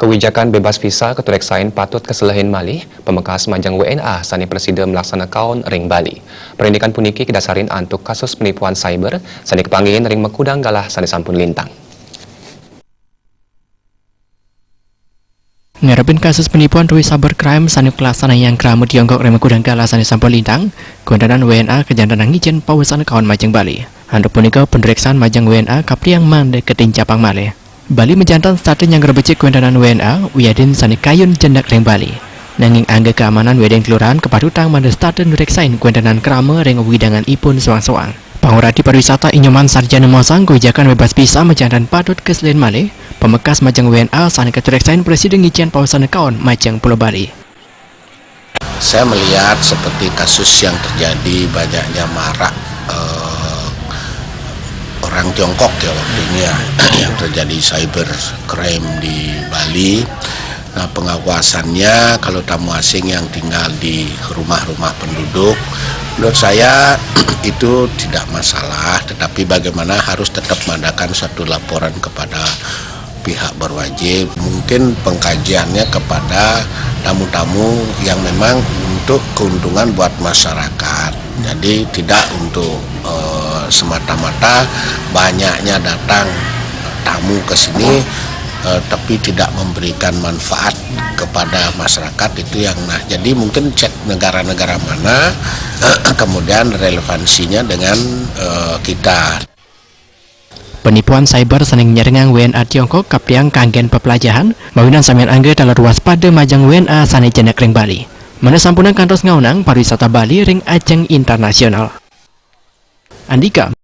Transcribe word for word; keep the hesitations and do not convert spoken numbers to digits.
Kawijakan bebas visa katureksain patut kaselehin malih pamekas majeng W N A sane prasida mlaksana kaon ring Bali. Parindikan puniki kadasarin antuk kasus penipuan cyber sane kapanggihin ring makudang galah sane sampun lintang. Ngarepin kasus penipuan duit cybercrime sane kalaksanayang krama Tiongkok ring makudang galah sane sampun lintang, kuantanan W N A kajantenang ngicen pawasana kaon majeng Bali. Antuk punika, panureksan majeng W N A kapriang mangda katincapang malih. Bali majanten setata nyanggra becik kuantanan W N A wiadin sane kayun jenek ring Bali. Nanging angga keamanan wiadin kelurahan kapatutang mangda setata nureksain kuantanan krama ring wewidangan ipun soang-soang. Pangurati pariwisata Inyoman Sarjana maosang kawijakan bebas visa majanten patut kaselehin malih pamekas majeng W N A sane katureksain prasida ngicen pawasana kaon majeng Pulo Bali. Saya melihat seperti kasus yang terjadi banyaknya marak eh, orang Tiongkok ya waktunya yang terjadi cyber crime di Bali. Nah, pengawasannya kalau tamu asing yang tinggal di rumah-rumah penduduk, menurut saya itu tidak masalah, tetapi bagaimana harus tetap mengadakan satu laporan kepada pihak berwajib. Mungkin pengkajiannya kepada tamu-tamu yang memang untuk keuntungan buat masyarakat. Jadi tidak untuk eh, semata-mata banyaknya datang tamu ke sini eh, tapi tidak memberikan manfaat kepada masyarakat itu yang nah. Jadi mungkin cek negara-negara mana kemudian relevansinya dengan eh, kita. Penipuan cyber sane nyerengang W N A Tiongkok kapiang kanggen peplajahan, mawinan samian angga taler waspada majeng W N A sane jenek ring Bali. Mangda sampunang kantos ngaonang pariwisata Bali ring ajeng internasional. Andika